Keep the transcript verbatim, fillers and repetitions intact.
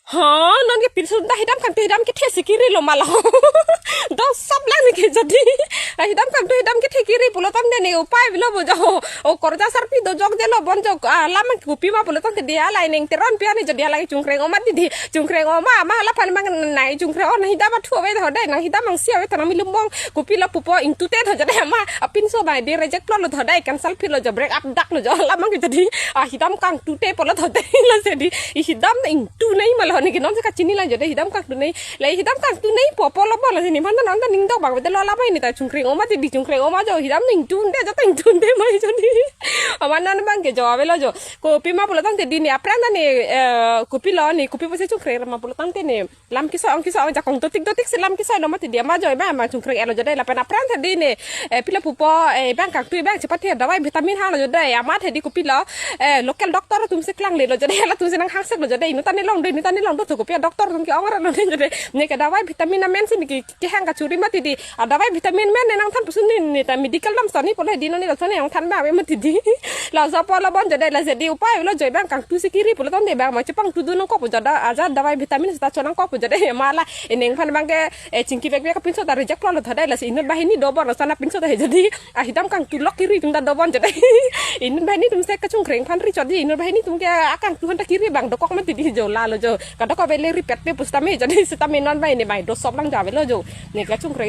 Ha, non ke pinso ta hidam kangtu hidam kethe si kiri lo ma lo. Dosop lang ne ke jadi. Ah, hidam kangtu hidam kethe kiri pulo tangte ne upai avelo bo jo. O korja sarpi dojok je lo bon jo. Ah, lam ke kopi ma pulo tangte dia lai neng Teronpi ani jadi hala ke chungkreng oma didi. Chungkreng oma ma hala aphan mang nai chungkreng oma hidam athu ave tho dei, nang hidam angsi ave tho, nang milumbong kopi lo pupo ingtute tho jadi ama apinso nai di reject lo lo tho dei, cancel phir lo jo, break up dak lo jo hala mang ke jadi. Ah, hidam kangtute pulo tho dei la jadi. I hidam na ingtu nai ma lo ne ke non se kachini lang jo dei hidam kangtu nai. La hidam kangtu nai po pulo bo la sini mana nang ta ning dok bang bete lo hala mai ne ta chungkreng oma didi chungkreng oma jo hidam na ingtu nde jo ta ingtu nde mai jadi. Ama non bang ke jo avelo jo. Kopi ma pulo tangte dini apran ta ne, eh, kopi lo ne kopi pusi chungkreng ma pulo tangte ne. Lam kiso ong kiso ong jakong dotik dotik si lam kiso lo mati dia ma jo ba ma chungkreng elo jo dei lapen apran ta dini. Eh, pilo pupo, eh, bang kangtu bang chepathe dawai vitamin ha lo jo dei. Ama the di kopi lo, eh, local doctor atum si klangle lo jo dei, latum si nang hangsek lo jo dei. Inut ta ne long dei, inut ta ne long do tho kopi doctor atum ke-ong ra lo dei jo dei. Ne ke dawai vitamin amen si ne ke kehang kachuri mati di. Ah, dawai vitamin men ne nangthan pusi ne, ne ta medical lam soni pulo dino ne la soni nangthan ba ave mati di. Laso pulo bon jo dei la jadi upai avelo jo bang kangtu si kiri pulo tangte bang ma chepangtu dun nangkok pu jo dei, aja dawai vitamin sita cho nangkok pu jo dei ma la. Ineng aphan bang ke, eh, chingki vek vek apinso ta reject lo lo tho dei, lasi inut banghini do bon lo sana pinso ta he jadi. Ah, hidam kangtu lok kiri atum ta do bon jo dei. Inut banghini atum si kachungkreng aphan ri cho di, inut banghini atum ke akangtu aphan ta kiri bang dokok mati di jo la lo jo. Kadokok avelo ri pet pe pusitame jadi sitame non banghini mai dosop lang jo avelo jo. Ne kachungkreng